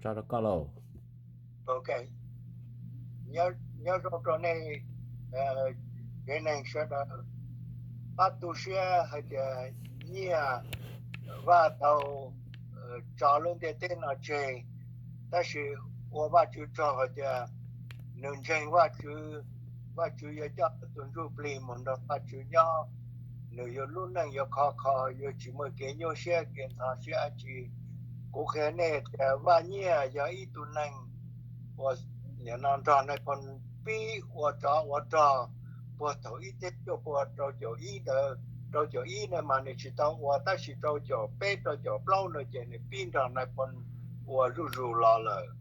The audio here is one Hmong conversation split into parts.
Tso rau koj lauj. Ok, nyob zoo rau nej, tsev neeg sawv daws, pab tu siab hais tias Nyiaj Vaj tau tso lub ntiaj teb no tseg, tab sis ua Vajtswv tsaug hais tias nws ntseeg Vajtswv, Vajtswv yuav coj tus ntsuj plig mus nrog Vajtswv nyob, nws yuav lub neej yuav khov kho, yuav tsis muaj kev nyuaj siab kev ntxhov siab dab tsi. Kuv qhia nej tias Vaj Nyiaj yog ib tug neeg uas nim no nrog nais phoo pib ua tsov ua rog puag thaum ib txhiab cuaj pua rau caum ib ntawd, rau caum ib ntawd mas nws tsis tau ua, tab sis rau caum peb rau caum plaub ntawd ces nws pib nrog nais phoo ua zuj zus los lawm.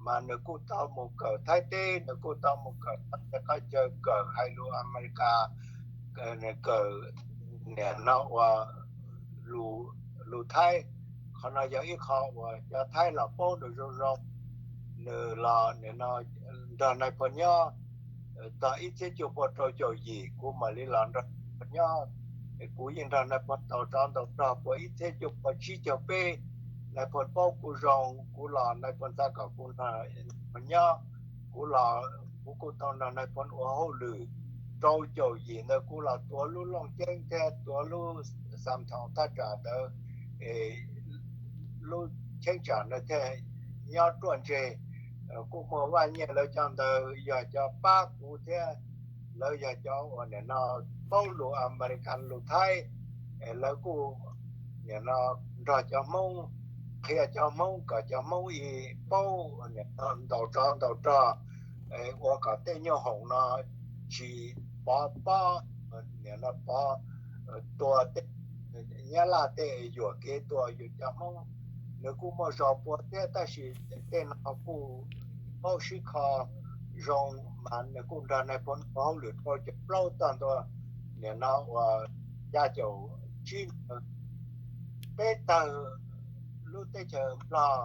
Mas nws kuj tau mus kawm Thaib teb, nws kuj tau mus kawm qhov chaw kawm hais lus Amelikas, kawm nim no ua lus Thaib. Qhov no yog ib qho uas cov Thaib los paub nws zoo zoo. Nws los nim no nrog nais phoo nyob txog ib txhiab cuaj pua rau caum yim, kuv mam li los nrog nyob. Kuv yeej nrog nais phoo ntaus tsov ntaus rog puag ib txhiab cuaj pua tsib caug peb. Nais phoo paub kuv zoo, kuv los nais phoo txais kom kuv nrog nyob. Kuv los kuv kuj tau nrog nais phoo ua hauj lwm. Rau caum yim ntawd kuv los tuav lub Looj Ceeb thiab tuav lub Xam Thoos thaj tsam ntawd, lub cheeb tsam ntawd thiaj nyob ruaj ntseg. Kuj muaj Vaj Nyiaj lawv cov ntawd yog cov pab kuv thiab, lawv yog cov uas nim no paub lus Amelikas lus Thaib, lawv kuj nim no nrog cov Hmoob, qhia cov Hmoob kom cov Hmoob paub ntaus tsov ntaus rog, ua kom tej nyoob hoom no tsis pov pob, nim no pov tua tej Nyab Laj tej yuam kev tua yus cov Hmoob. Nws kuj muaj zog pua thiab, tab sis tej no kuj paub sib kho zoo, mas nws kuj nrog nais phoo ua hauj lwm rau caum plaub txog ntua nim no uas xya caum tsib ntawd. Peb tawg lub teb chaws Nplog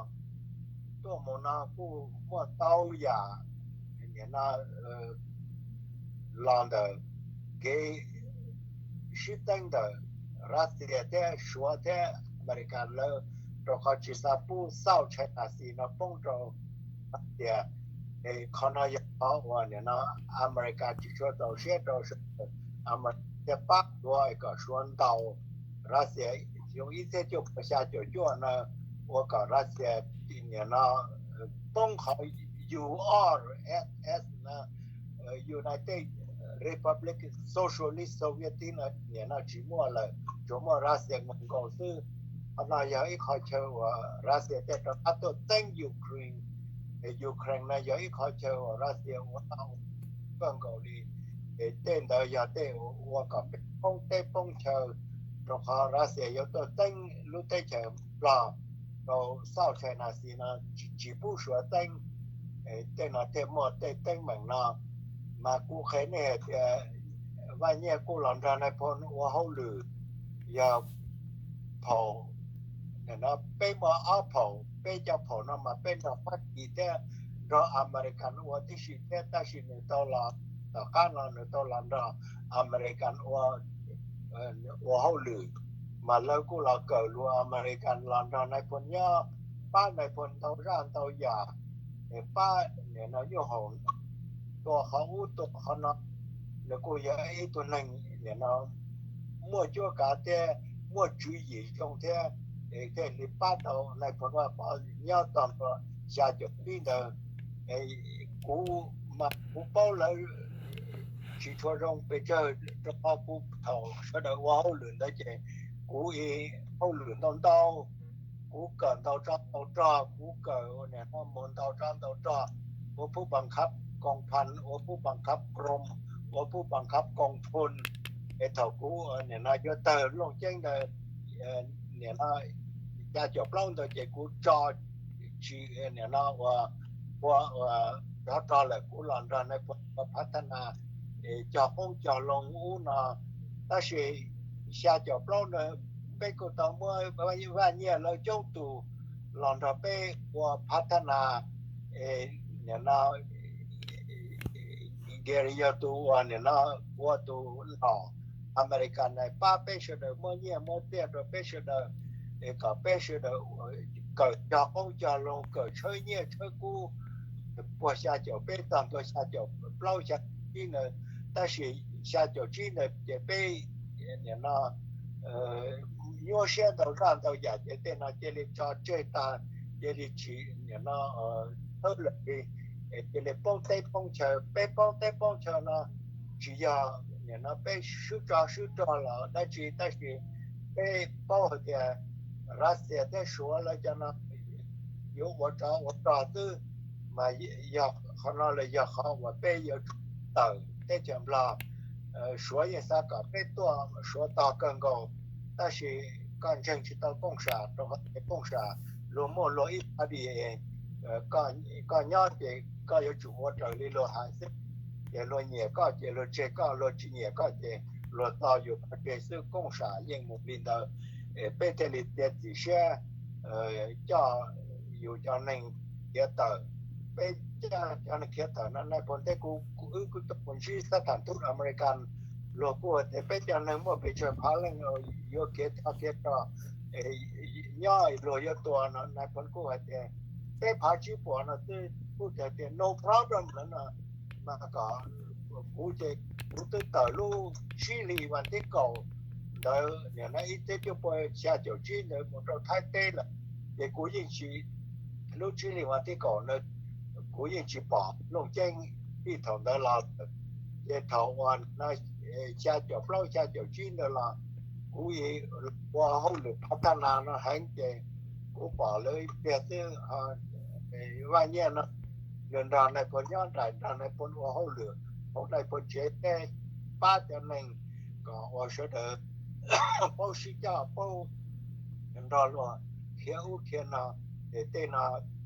tuaj mus no kuj muaj ntau yam nim no los ntawm kev sib teeb ntawm Russia thiab Suav thiab Amelikas lawv, rau qhov tsis xav pub South China Sea no poob rau Russia. Qhov no yog qhov uas nim no Amelikas tsis tshua txaus siab rau Suav, Amelikas thiaj pab Suav kom Suav ntaus Russia xyoo ib txhiab cuaj pua xya caum cuaj no, ua kom Russia nim no poob qhov U R S S no, United Republic Socialist Soviet no nim no tsis muaj lawm, tsuas muaj Russia nkaus nkaus xwb. Qhov no yog ib qho chaw uas Russia thiaj rov qab tuaj txeeb Ukraine. Ukraine no yog ib qho chaw uas Russia ua tau kawg nkaus li. Tej ntawd yog tej ua kom peb poob teb poob chaw, rau qhov Russia yuav tuaj txeeb lub teb chaws Nplog rau South China Sea no, tsis pub Suav txeeb. Tej no thiaj muaj tej teeb meem no. Mas kuv qhia nej hais tias Vaj Nyiaj kuj los nrog nais phoo ua hauj lwm, yog phaum, peb muaj ob phaum, peb cov phaum no mas peb nrog Fab Kis thiab nrog Amelikas ua tib si thiab, tab sis nws tau los, tom qab no nws tau los nrog Amelikas ua hauj lwm, mas lawv kuj los kawm lus Amelikas los nrog nais phoo nyob, pab nais phoo ntau zaj ntau yam, pab nim no nyoob hoom tua qhov ub tua qhov no. Nws kuj yog ib tug neeg nim no muaj cuab kav thiab muaj tswv yim zoo thiab, thiaj li pab tau nais phoo Vaj Pov nyob txog ntua xya caum pib ntawd. Kuv mas kuv paub lawv tsis tshua zoo pes tsawg, rau qhov kuv thaum sawv daws ua hauj lwm ntawd ces kuv ib hauj lwm ntau ntau, kuv kawm ntaus tsov ntaus rog, kuv kawm nim no mus ntaus tsov ntaus rog, ua phub pab khab koos phan, ua phub pab khab krom, ua phub pab khab koos phoo. Es thaum kuv nim no yuav tawg Looj Ceeb ntawd, nim no xya caum plaub ntawd ces kuv tso tsis nim no ua, ua rov rog lawm, kuv los nrog nais phoo phav thab nas cog qoob cog loo ub no. Tab sis xya caum plaub ntawd peb kuj tau muab Vaj Nyiaj lawv coob tus los nrog peb ua phav thab nas. Nim no Gary yog tus uas nim no ua tus nom Amelikas na pab peb sawv daws, muab nyiaj muab txiaj rau peb sawv daws, es kom peb sawv daws kawm cog qoob cog loo, kawm tshawb nyiaj tshawb kub, puag xya caum peb txog ntua xya caum plaub xya caum tsib ntawd, tab sis xya caum tsib ntawd ces peb nim no nyuaj siab ntau zaj ntau yam ces tej no cia li tso tseg tag, cia li tsis nim no thawb lawm li, cia li poob teb poob chaw. Peb poob teb poob chaw no tsis yog nim no peb swb tso swb rog los dab tsi, tab sis peb paub hais tias Russia thiab Suav lawv cov no yuav ua tsov ua rog xwb, mas yog qhov no los yog qhov uas peb yuav tsum tawm teb chaws Nplog. Suav yeej xav kom peb tuaj Suav tog kawg nkaus, tab sis koj ntseeg tsis tau kooj sam, rau qhov tias kooj sam luag muaj luag ib party, koj nyob ces koj yuav tsum ua raws li luag hais xwb. Ces luag nyiam koj ces luag tseg koj, luag tsis nyiam koj ces luag tso yus pov tseg xwb. Kooj sam yeej mus li ntawd, peb thiaj li txiav txim siab coj yus cov neeg khiav tawm. Peb coj cov neeg khiav tawm no, nais phoo teb, kuv wb kuj tuaj mus ntsib xab tham tub American, luag kuj hais tias peb cov neeg muaj pes tsawg phav leej yuav khiav txog khiav rau nyob luag yuav tua no, nais phoo kuj hais tias peb phav tsib puas no xwb, kuj hais tias no problem lawm no. Mas kom kuv ces kuv twb tawm lub tsib hlis vas thib kaum ntawd, nim no ib txhiab cuaj pua xya caum tsib ntawd mus rau Thaib teb lawm, ces kuv yeej tsis, lub tsib hlis vas thib kaum ntawd kuv yeej tsis pom Looj Ceeb txij thaum ntawd los lawm. Ces thaum uas xya caum plaub xya caum tsib ntawd los kuv ua hauj lwm pab thab nas no heev ces kuv pom lawv ib pliag xwb. Vaj Nyiaj no nws nrog nais phoo nyob nraim, nrog nais phoo ua hauj lwm hauv nais phoo tsev thiab pab cov neeg kom ua sawv daws paub sib coj, paub nrog luag khiav ub khiav no, ces tej no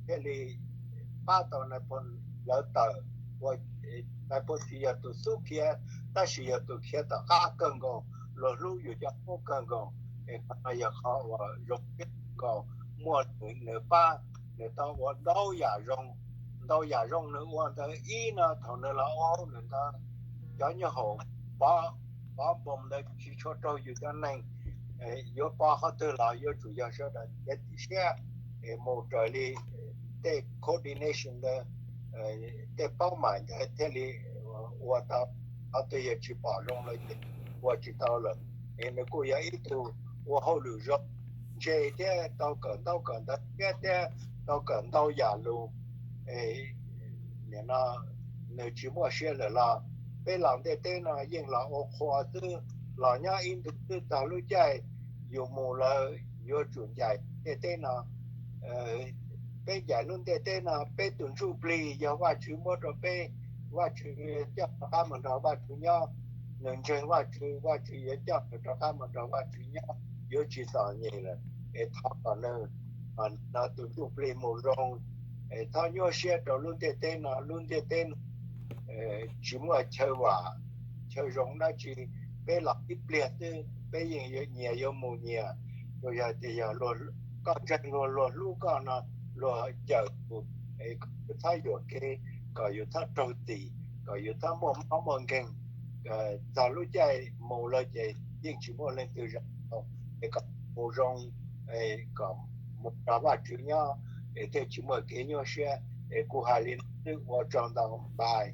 thiaj li pab tau nais phoo lawv tawm. Ua nais phoo tsis yog tus xub khiav, tab sis yog tus khiav tom qab kawg nkaus, luag hlub yus cov qoob kawg nkaus. Es qhov no yog qhov uas zoo siab kawg nkaus, muaj nws pab, nws tau ua ntau yam zoo. Ntau yam zoo nws ua ntawd, ib no thaum nws los ua hauj lwm ntawd, cov nyuag haum pov npoos ntawd tsis tshua raug yus cov neeg, yuav pov qhov twg los yuav tsum yog sawv daws txiav txim siab es mus raws li tej coordination ntawd, tej paub mam ntawd thiaj li ua tau. Qhov twg yog tsis pom zoo lawm ces ua tsis tau lawm. Es nws kuj yog ib tug ua hauj lwm zoo, ntse thiab tau kawm ntaub kawm ntawv thiab, thiab tau kawm ntau yam lus. Nim no nws tsis muaj siab lawm los peb los ntiaj teb no yeej los ua qhua xwb, los nyob ib ntus xwb, txog lub caij yus mus lawm yuav tsum ncaim ntiaj teb no. Peb ncaim lub ntiaj teb no, peb tus ntsuj plig yog Vajtswv muab rau peb, Vajtswv coj rov qab mus nrog Vajtswv nyob. Nws ntseeg Vajtswv, Vajtswv yuav coj nws rov qab mus nrog Vajtswv nyob, yuav tsis txom nyem lawm. Es thov kom nws, no tus ntsuj plig mus zoo, es txhob nyuaj siab rau lub ntiaj teb no. Lub ntiaj teb no tsis muaj chaw vam chaw zoo dab tsi, peb los ib pliag xwb peb yeej nyias yuav mus nyias. Tsuas yog tias yog koj ntseeg luag, luag hlub koj no, luag cawm yus, kom yus txhob yuam kev, kom yus txhob raug txim, kom yus txhob muaj mob muaj nkeeg. Txog lub caij mus lawm ces yeej tsis muaj leej twg zoo, es kom mus zoo, kom mus nrog Vajtswv nyob, es thiaj tsis muaj kev nyuaj siab. Es kuv hais li no xwb, ua tsaug ntau, bye.